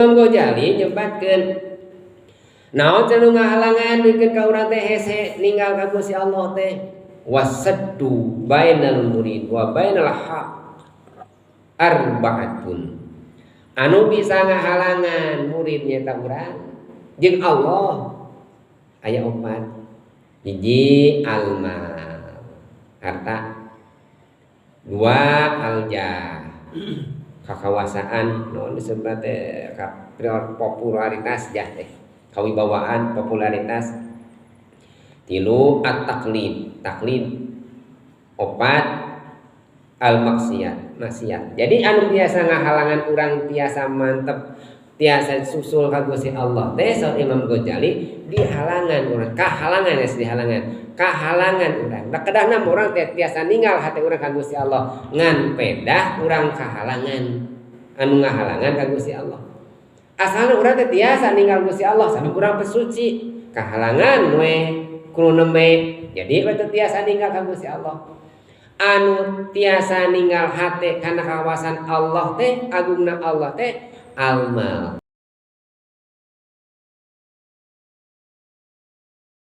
Ghazali nyebutkeun naon cenah ngahalangan bikin ka urang teh hese ninggal ka Gusti Allah teh wasaddu bainal murid wa bainal haq arbaatun. Anu bisa ngahalangan murid nyata urang jeung Allah aya opat. Hiji almal, harta. Dua aljah, kakawasaan naon disebut teh popularitas jah teh kawibawaan popularitas. Tilu at-taklid, taklid. Opat al maksiat, maksiat. Jadi anu biasa ngahalangan urang tiasa mantep tiasa susul ka Gusti Allah teh saur Imam Ghazali dihalangan urang, kahalangan geus dihalangan, kahalangan urang. Da kedahna urang teh tiasa ninggal hate urang ka Gusti Allah, ngan pedah urang kahalangan anu ngahalangan ka Gusti Allah. Asalna urang teh tiasa ninggal Gusti Allah sabab urang pesuci, kahalangan we kudu nembe. Jadi we teu tiasa ninggal ka Gusti Allah. Anu tiasa ninggal hate kana kawasan Allah teh agungna Allah teh almal.